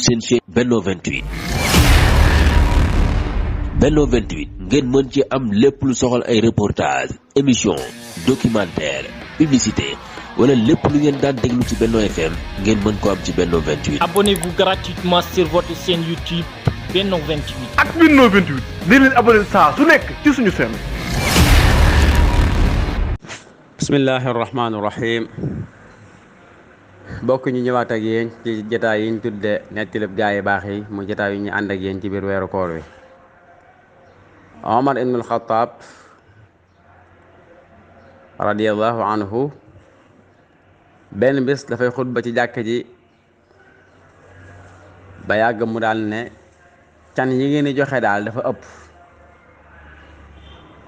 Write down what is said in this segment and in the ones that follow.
seen chaîne Benno 28 Benno 28 ngeen mën ci am lépp lu soxal ay reportage émission documentaire publicité wala lépp lu ngeen daan déglu ci Benno FM ngeen mën ko am ci Benno 28. Abonnez-vous gratuitement sur votre chaîne YouTube Benno 28. ak Benno 28 di leen abonné saa su nekk ci suñu chaîne. bismillahi rahmaani rahim bokk ñu ñëwaat ak yéen ci jotaay yi ñu tudde nettilib gaa yi baax yi mu jotaay yu ñu ànd ak yéen ci biir weeru koor wi. Omar ibn al-Khattab radiyallahu anhu benn bés dafay xutba ci jàkk ji ba yàgg mu daal ne can yi ngeen di joxe daal dafa ëpp.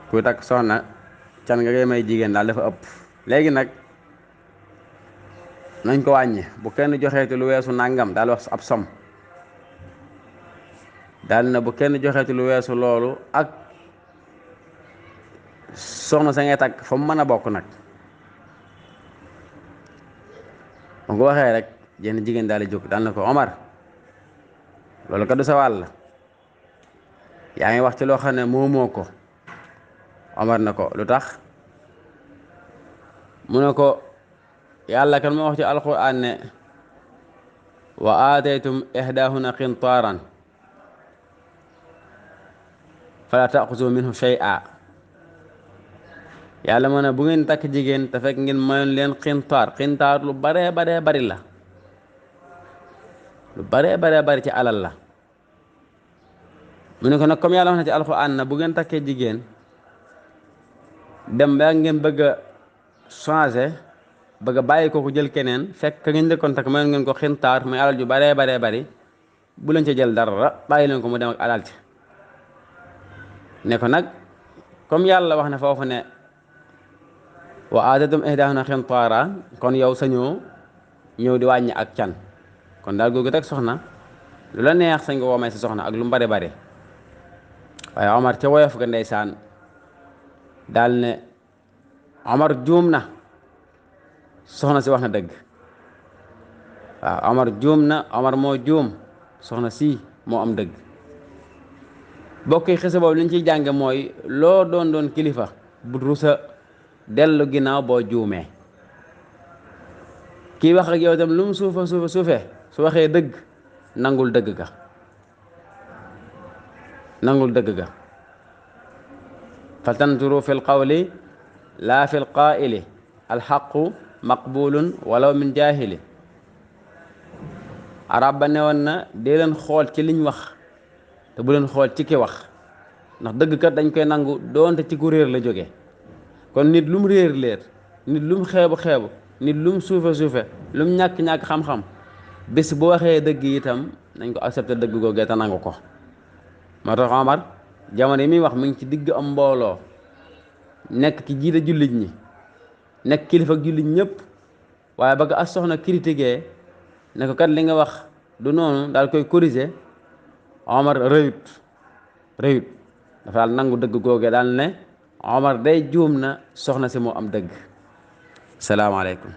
ku takk soxna can nga ngay may jigéen daal dafa ëpp. léegi nag nañ ko wàññi bu kenn joxeeti lu weesu nangam daal wax ab som daal na bu kenn joxeeti lu weesu loolu ak soxna sa ngay takk fa mu mën a bokk nag. bu ko waxee rek jenn jigéen daal di jóg daal na ko Omar loolu kat du sa wàll yaa ngi wax ci loo xam ne moomoo ko. Omar na ko lu tax mu ne ko yàlla kan moo wax ci alquran ne wa aataytum ihdahunna qintaaran fala taaxuzu minhu shay'a. yàlla moo ne bu ngeen takk jigéen te fekk ngeen mayoon leen qintaar lu baree bari la lu baree bari ci alal la. mu ne ko nag comme yàlla wax na ci alquran na bu ngeen takkee jigéen dem ba ngeen bëgg a changer bëgg a bàyyi ko jël keneen fekk ka ngeen njëkkoon takk mayoon ngeen ko xintaar muy alal ju baree bari bu leen ca jël dara bàyyi leen ko mu dem ak alal ci. ne ko nag comme yàlla wax ne foofu ne wa aatatum ihdaahunna xintaara kon yow sañoo ñëw di wàññi ak can kon daal googu teg soxna lu la neex sañ nga woomee sa soxna ak lu mu bari waaye Omar ca woyof ga ndeysaan daal ne Omar juum na soxna si wax na dëgg. waaw Omar juum na Omar moo juum soxna si moo am dëgg. bokk yi xisa boobu li ñu ciy jànge mooy loo doon kilifa bu rusa dellu ginnaaw boo juumee. kii wax ak yow itam lu mu suufe su waxee dëgg nangul dëgg ga faltanturu fi lqawli laa fi lqaa'ili alxaqu maqbulun walaw min jaahili. arab ba ne woon na dee leen xool ci liñ wax te bu leen xool ci ki wax ndax dëgg kat dañ koy nangu doonte ci ku réer la jóge. kon nit lu mu réer nit lu mu xeebu nit lu mu suufe lu mu ñàkk xam-xam bés bu waxee dëgg itam nañ ko accepté dëgg googee te nangu ko. moo tax Omar jamono yi muy wax mi ngi ci digg am mbooloo nekk ki jiite jullit ñi nekk kilifa ak jullit ñëpp waaye ba ko as soxna critiqué ne ko kat li nga wax du noonu daal koy corriger. Omar rëyut dafa daal nangu dëgg googee daal ne Omar day juum na soxna si moo am dëgg. salaamaaleykum.